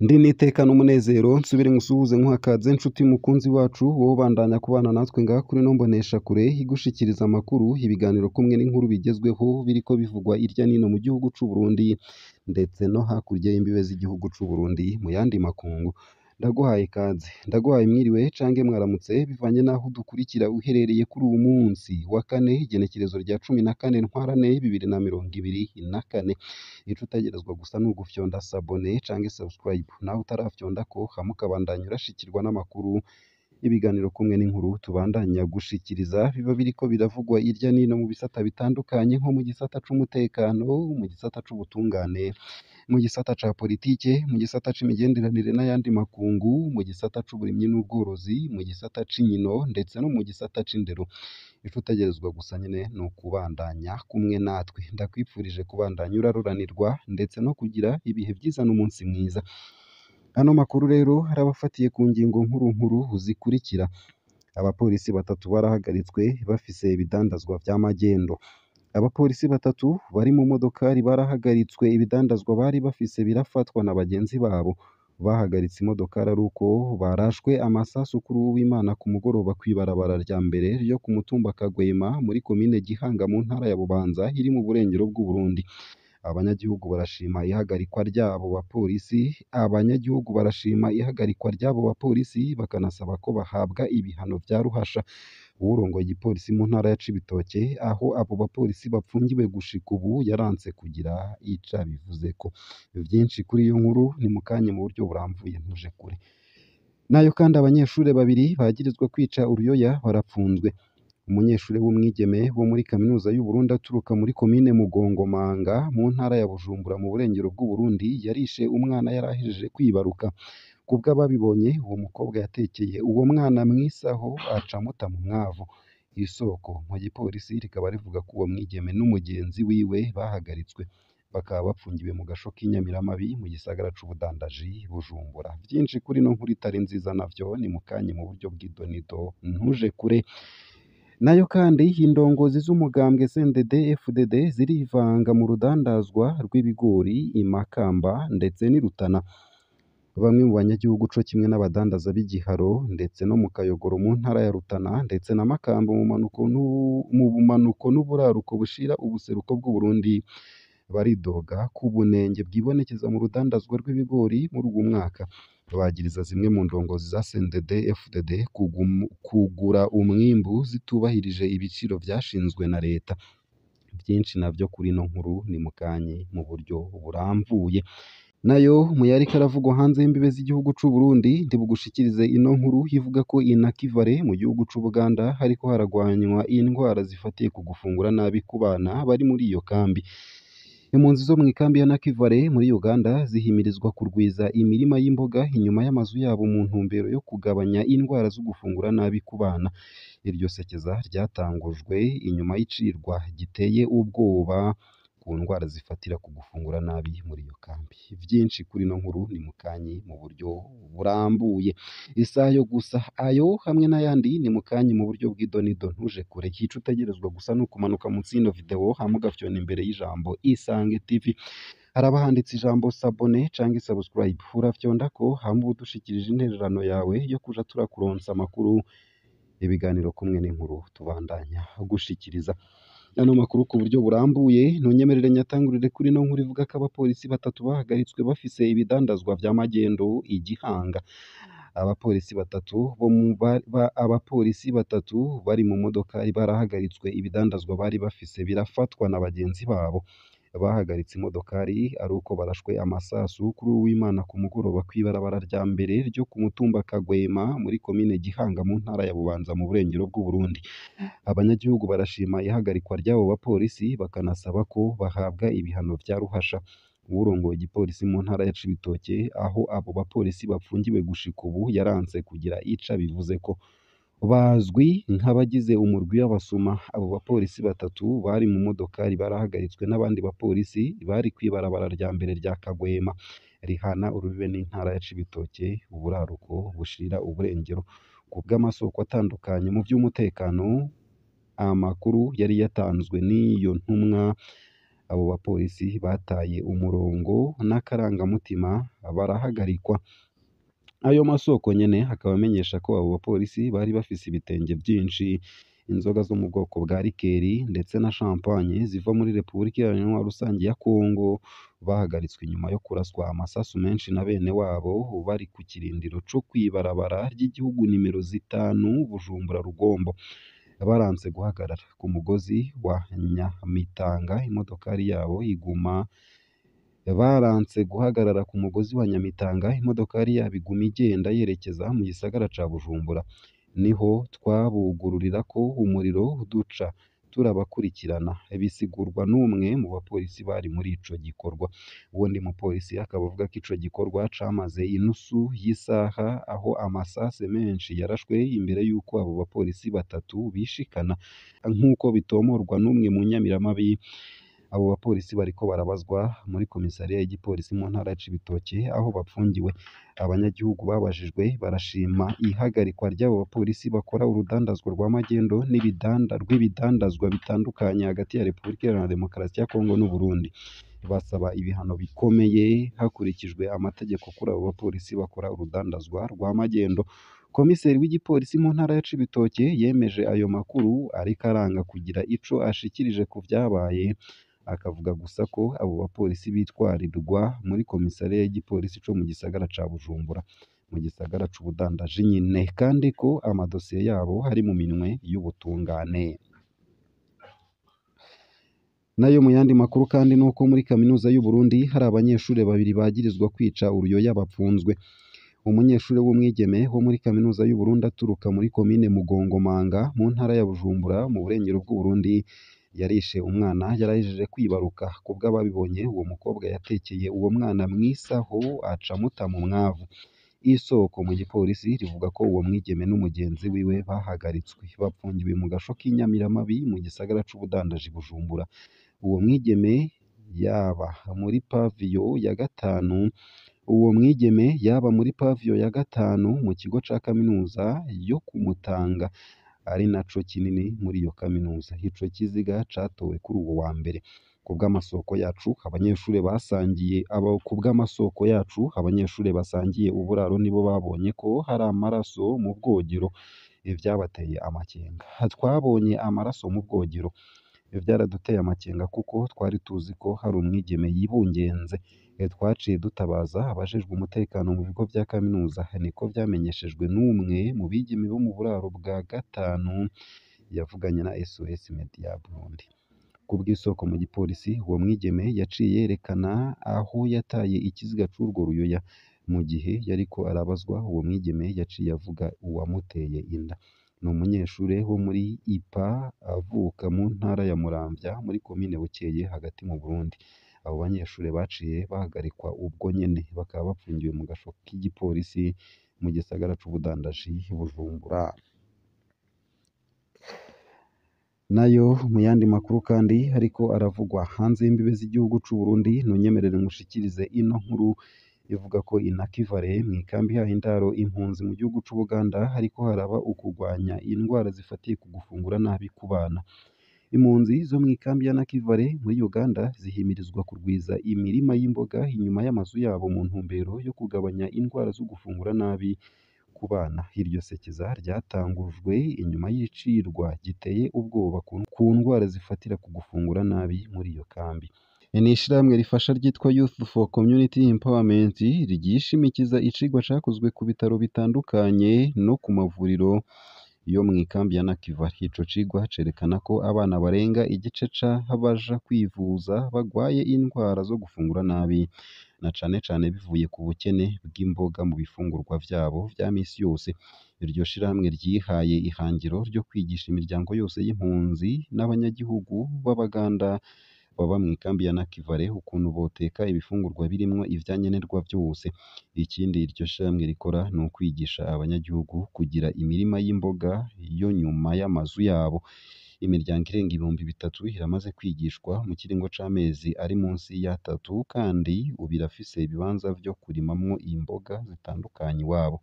Ndi n'iteka n'umunezero nsubire nkusuhuze nkuhakaze nshuti mukunzi wacu wowe ubandanya kubana natwe ngaha kuri ino mboneshakure igushikiriza amakuru, ibiganiro kumwe n'inkuru bigezweho biriko bivugwa irya nino mu gihugu c'u Burundi ndetse no hakurya y'imbibe z'igihugu c'u Burundi mu yandi makungu. Ndaguhaye ikaze, ndaguhaye mwiriwe canke mwaramutse bivanye n'aho udukurikira uherereye kuri uwu munsi wa kane igenekerezo rya 14 ntwarante 2024. Ico utegerezwa gusa ni ugufyonda s'abonner canke subscribe, nawe utarafyondako hama ukabandanya urashikirwa n'amakuru, ibiganiro kumwe n'inkuru tubandanya gushikiriza biba biriko biravugwa irya nino mu bisata bitandukanye nko mu gisata c'umutekano, mu gisata c'ubutungane, mu gisata ca politike, mu gisata c'imigenderanire n'ayandi makungu, mu gisata c'uburimyi n'ubworozi, mu gisata c'inkino ndetse no mu gisata c'indero. Ico utegerezwa gusa nyene ni ukubandanya kumwe natwe. Ndakwipfurije kubandanya uraroranirwa ndetse no kugira ibihe vyiza n'umunsi mwiza. Ano makuru rero arabafatiye ku ngingo nkuru nkuru zikurikira: abapolisi batatu barahagaritswe bafise ibidandazwa vya magendo. Abapolisi batatu bari mu modokari barahagaritswe ibidandazwa bari bafise birafatwa na bagenzi babo. Bahagaritse imodokari ari uko barashwe amasasu kuri Uwimana ku mugoroba kw'ibarabara rya mbere ryo ku mutumba Kagwema muri komine Gihanga mu ntara ya Bubanza iri mu burengero bw'Uburundi. Abanyagihugu barashima ihagarikwa ry'abo bapolisi, abanyagihugu barashima ihagarikwa ry'abo bapolisi bakanasaba ko bahabwa ibihano vya ruhasha. Uwurongoye igipolisi mu ntara ya Cibitoke aho abo bapolisi bapfungiwe gushika ubu yaranse kugira ico abivuzeko. Vyinshi kuri iyo nkuru ni mukanya mu buryo burambuye ntuje kure. Nayo kandi abanyeshure babiri bagirizwa kwica uruyoya barapfunzwe. Umunyeshure w'umwigeme wo muri kaminuza y'Uburundi aturuka muri komine Mugongomanga mu ntara ya Bujumbura mu burengero bw'Uburundi yarishe umwana yari ahejeje kwibaruka. Kubw'ababibonye uwo mukobwa yatekeye uwo mwana mw'isaho aca amuta mu mwavu. Isoko mu gipolisi rikaba rivuga ko uwo mwigeme n'umugenzi wiwe bahagaritswe, bakaba bapfungiwe mu gasho k'inyamiramabi mu gisagara c'ubudandaji Bujumbura. Vyinshi kuri ino nkuru itari nziza navyo ni mukanya mu buryo bw'idonido ntuje kure. Nayo kandi indongozi z'umugambwe CNDD FDD zirivanga mu rudandazwa rw'ibigori i Makamba ndetse n'i Rutana. Bamwe mu banyagihugu co kimwe n'abadandaza b'Igiharo ndetse no mu Kayogoro mu ntara ya Rutana ndetse na Makamba mu bumanuko n'uburaruko bushira ubuseruko bw'Uburundi baridoga ku bunenge bwibonekeza mu rudandazwa rw'ibigori muri uwu mwaka. Bagiriza zimwe mu ndongozi za CNDD FDD kugura umwimbu zitubahirije ibiciro vyashinzwe na leta. Vyinshi navyo kuri ino nkuru ni mukanye mu buryo burambuye. Nayo mu yariko aravugwa hanze y'imbibe z'igihugu c'u Burundi ndibugushikirize ino nkuru ivuga ko i Nakivale mu gihugu c'Ubuganda hariko haragwanywa indwara zifatiye ku gufungura nabi ku bana bari muri iyo kambi. Impunzi zo mw'ikambi ya Nakivale muri Uganda zihimirizwa kurwiza imirima y'imboga inyuma y'amazu yabo mu ntumbero yo kugabanya indwara zo gufungura nabi ku bana. Iryo sekeza ryatangujwe inyuma y'icirwa giteye ubwoba ku ndwara zifatira ku gufungura nabi muri iyo kambi. Vyinshi kuri ino nkuru ni mukanyi mu buryo burambuye. Isaha yo gusa ayo hamwe n'ayandi ni mukanyi mu buryo bw'idonido ntuje kure. Ico utegerezwa gusa ni ukumanuka munsi y'ino video hama ugafyona imbere y'ijambo Isange TV. Haraba handitse ijambo s'abonner canke subscribe, urafyondako hama uba udushikirije intererano yawe yo kuja turakuronsa amakuru, ibiganiro kumwe n'inkuru tubandanya gushikiriza. Ano makuru ku buryo burambuye ntunyemerere nyatangurire kuri ino nkuru ivuga ko abapolisi batatu bahagaritswe bafise ibidandazwa vya magendo i Gihanga. Abapolisi batatu bo mu abapolisi batatu bari mu modokari barahagaritswe ibidandazwa bari bafise birafatwa na bagenzi babo. Bahagaritse imodokari ari uko barashwe amasasu kuri Uwimana ku mugoroba kw'ibarabara rya mbere ryo ku mutumba Kagwema muri komine Gihanga mu ntara ya Bubanza mu burengero bw'Uburundi. Abanyagihugu barashima ihagarikwa ry'abo bapolisi bakanasaba ko bahabwa ibihano vya ruhasha. Uwurongoye igipolisi mu ntara ya Cibitoke aho abo bapolisi bapfungiwe gushika ubu yaranse kugira ico abivuzeko. Bazwi nk'abagize umurwi w'abasuma. Abo bapolisi batatu bari mu modokari barahagaritswe n'abandi bapolisi bari kw'ibarabara rya mbere rya Kagwema rihana urubibe n'intara ya Cibitoke, uburaruko bushira uburengero. Kubw'amasoko atandukanye mu vy'umutekano, amakuru yari yatanzwe n'iyo ntumwa Abo bapolisi bataye umurongo n'akarangamutima barahagarikwa. Ayo masoko nyene akaba amenyesha ko abo bapolisi bari bafise ibitenge vyinshi, inzoga zo mu bwoko bwa rikeri ndetse na champagne ziva muri Repubulika Iharanira Intwaro Rusangi ya Kongo. Bahagaritswe inyuma yo kuraswa amasasu menshi na bene wabo bari ku kirindiro co kw'ibarabara ry'igihugu nimero 5 Bujumbura Rugombo. Baranse guhagarara ku mugozi wa Nyamitanga, imodokari yabo iguma baranse guhagarara ku mugozi wa Nyamitanga, imodokari yabo iguma igenda yerekeza mu gisagara ca Bujumbura. Niho twabugururirako umuriro duca turabakurikirana, bisigurwa n'umwe mu bapolisi bari muri ico gikorwa. Uwundi mupolisi akaba avuga ko ico gikorwa camaze inusu y'isaha, aho amasase menshi yarashwe imbere y'uko abo bapolisi batatu bishikana, nk'uko bitomorwa n'umwe mu nyamiramabi. Abo bapolisi bariko barabazwa muri komisariya y'igipolisi mu ntara ya Cibitoke aho bapfungiwe. Abanyagihugu babajijwe barashima ihagarikwa ry'abo bapolisi bakora urudandazwa rwa magendo rw'ibidandazwa bitandukanye hagati ya Repubulika Iharanira Demokarasi ya Kongo n'Uburundi. Basaba ibihano bikomeye hakurikijwe amategeko kuri abo bapolisi bakora urudandazwa rwa magendo. Komiseri w'igipolisi mu ntara ya Cibitoke yemeje ayo makuru, ariko aranga kugira ico ashikirije ku vyabaye, akavuga gusa ko abo bapolisi bitwarirwa muri komisariya y'igipolisi co mu gisagara ca Bujumbura, mu gisagara c'ubudandaji nyene, kandi ko amadosiye yabo ari mu minwe y'ubutungane. Nayo mu yandi makuru kandi nuko muri kaminuza y'u Burundi hari abanyeshure babiri bagirizwa kwica uruyoya bapfunzwe. Umunyeshure w'umwigeme wo muri kaminuza y'u Burundi aturuka muri komine Mugongomanga mu ntara ya Bujumbura mu burengero bw'Uburundi yarishe umwana yarahejeje kwibaruka. Kubw'ababibonye, uwo mukobwa yatekeye uwo mwana mw'isaho aca amuta mu mwavu. Isoko mu gipolisi rivuga ko uwo mwigeme n'umugenzi wiwe bahagaritswe, bapfungiwe mu gasho k'inyamiramabi mu gisagara c'ubudandaji Bujumbura. Uwo mwigeme yaba muri paviyo ya gatanu uwo mwigeme yaba muri paviyo ya gatanu mu kigo ca kaminuza yo Kumutanga, ari naco kinini muri iyo kaminuza. Ico kiziga catowe kuri uwo wa mbere. Kubw'amasoko yacu, abanyeshure basangiye aba kubw'amasoko yacu abanyeshure basangiye uburaro nibo babonye ko hari amaraso mu bwogero, ivyabateye amakenga. Twabonye amaraso mu bwogero, vyaraduteye amakenga kuko twari tuzi ko hari umwigeme yibungenze. Twaciye dutabaza abajejwe umutekano mu bigo vya kaminuza, niko vyamenyeshejwe n'umwe mu bigeme bo mu buraro bwa gatanu yavuganye na SOS Media Burundi. Kubw'isoko mu gipolisi, uwo mwigeme yaciye yerekana aho yataye ikiziga c'urwo ruyoya. Mu gihe yariko arabazwa, uwo mwigeme yaciye avuga uwamuteye inda. Ni umunyeshure wo muri IPA avuka mu ntara ya Muramvya muri komine Bukeye hagati mu Burundi. Abo banyeshure baciye bahagarikwa ubwo nyene, bakaba bapfungiwe mu gasho k'igipolisi mu gisagara c'ubudandaji Bujumbura. Nayo mu yandi makuru kandi ariko aravugwa hanze y'imbibe z'igihugu c'u Burundi, ntunyemerere ngushikirize ino nkuru ivuga ko inakivare mw'ikambi ihaye indaro impunzi mu gihugu c'Ubuganda hariko haraba ukugwanya indwara zifatiye ku gufungura nabi ku bana. Impunzi zo mw'ikambi ya Nakivale muri Uganda zihimirizwa kurwiza imirima y'imboga inyuma y'amazu yabo mu ntumbero yo kugabanya indwara zo gufungura nabi ku bana. Iryo sekeza ryatangujwe inyuma y'icirwa giteye ubwoba ku ndwara zifatira ku gufungura nabi muri iyo kambi. Ni ishirahamwe rifasha ryitwa Youth for Community Empowerment ryishimikiza icigwa cakozwe ku bitaro bitandukanye no ku mavuriro yo mw'ikambi ya Nakivale. Ico cigwa cerekana ko abana barenga igice c'abaja kwivuza bagwaye indwara zo gufungura nabi, na cane cane bivuye ku bukene bw'imboga mu bifungurwa vyabo vya misi yose. Iryo shirahamwe ryihaye ihangiro ryo kwigisha imiryango yose y'impunzi n'abanyagihugu b'Abaganda baba mw'ikambi ya Nakivale ukuntu boteka ibifungurwa birimwo ivyankenerwa vyose. Ikindi iryo shirahamwe rikora ni ukwigisha abanyagihugu kugira imirima y'imboga yo nyuma y'amazu yabo. Imiryango irenga 3000 iramaze kwigishwa mu kiringo c'amezi ari munsi y'atatu, kandi ubu irafise ibibanza vyo kurimamwo imboga zitandukanye iwabo.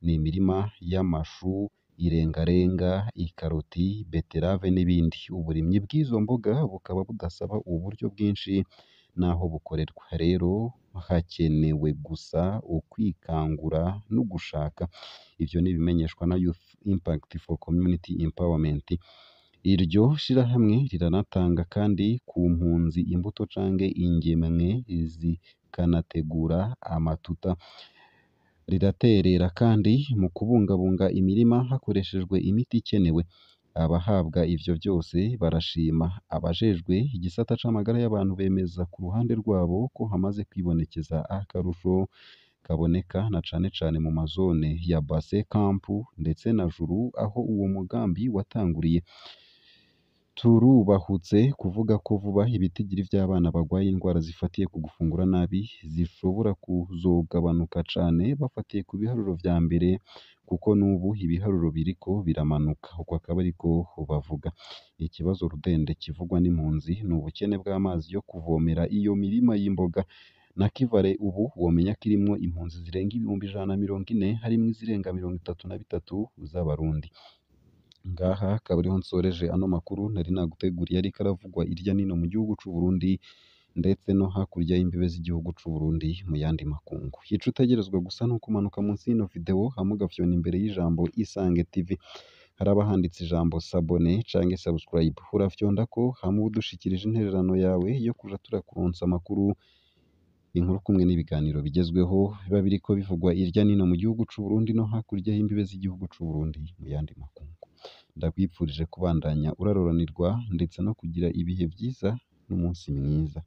Ni imirima y'amashu, irengarenga, ikaroti, beterave n'ibindi. Uburimyi bw'izo mboga bukaba budasaba uburyo bwinshi n'aho bukorerwa. Rero hakenewe gusa ukwikangura no gushaka. Ivyo ni ibimenyeshwa na Youth Impact for Community Empowerment. Iryo shirahamwe riranatanga kandi ku mpunzi imbuto canke ingemwe zikanategura amatuta. Riraterera kandi mu kubungabunga imirima hakoreshejwe imiti ikenewe. Abahabwa ivyo vyose barashima. Abajejwe igisata c'amagara y'abantu bemeza ku ruhande rwabo ko hamaze kwibonekeza akarusho kaboneka na cane cane mu mazone ya Base Camp ndetse na Juru aho uwo mugambi watanguriye. Turubahutse kuvuga ko vuba ibitigiri vy'abana bagwaye indwara zifatiye ku gufungura nabi zishobora kuzogabanuka cane bafatiye ku biharuro vya mbere, kuko n'ubu ibiharuro biriko biramanuka. Uko akaba ariko bavuga. Ikibazo rudende kivugwa n'impunzi ni ubukene bw'amazi yo kuvomera iyo mirima y'imboga. Nakivale ubu womenya ko irimwo impunzi zirenga 140,000 harimwo izirenga 33 z'Abarundi. Ngaha akaba ariho nsoreje ano makuru nari naguteguriye ariko aravugwa irya nino mu gihugu c'u Burundi ndetse no hakurya y'imbibe z'igihugu c'u Burundi mu yandi makungu. Ico utegerezwa gusa ni ukumanuka munsi y'ino video hama ugafyona imbere y'ijambo Isange TV. Haraba handitse ijambo s'abonner canke subscribe. Urafyondako hama uba udushikirije intererano yawe yo kuja turakuronsa amakuru, inkuru kumwe n'ibiganiro bigezweho biba biriko bivugwa irya nino mu gihugu c'u Burundi no hakurya y'imbibe z'igihugu c'u Burundi mu yandi makungu. Ndakwipfurije kubandanya uraroranirwa ndetse no kugira ibihe vyiza n'umunsi mwiza.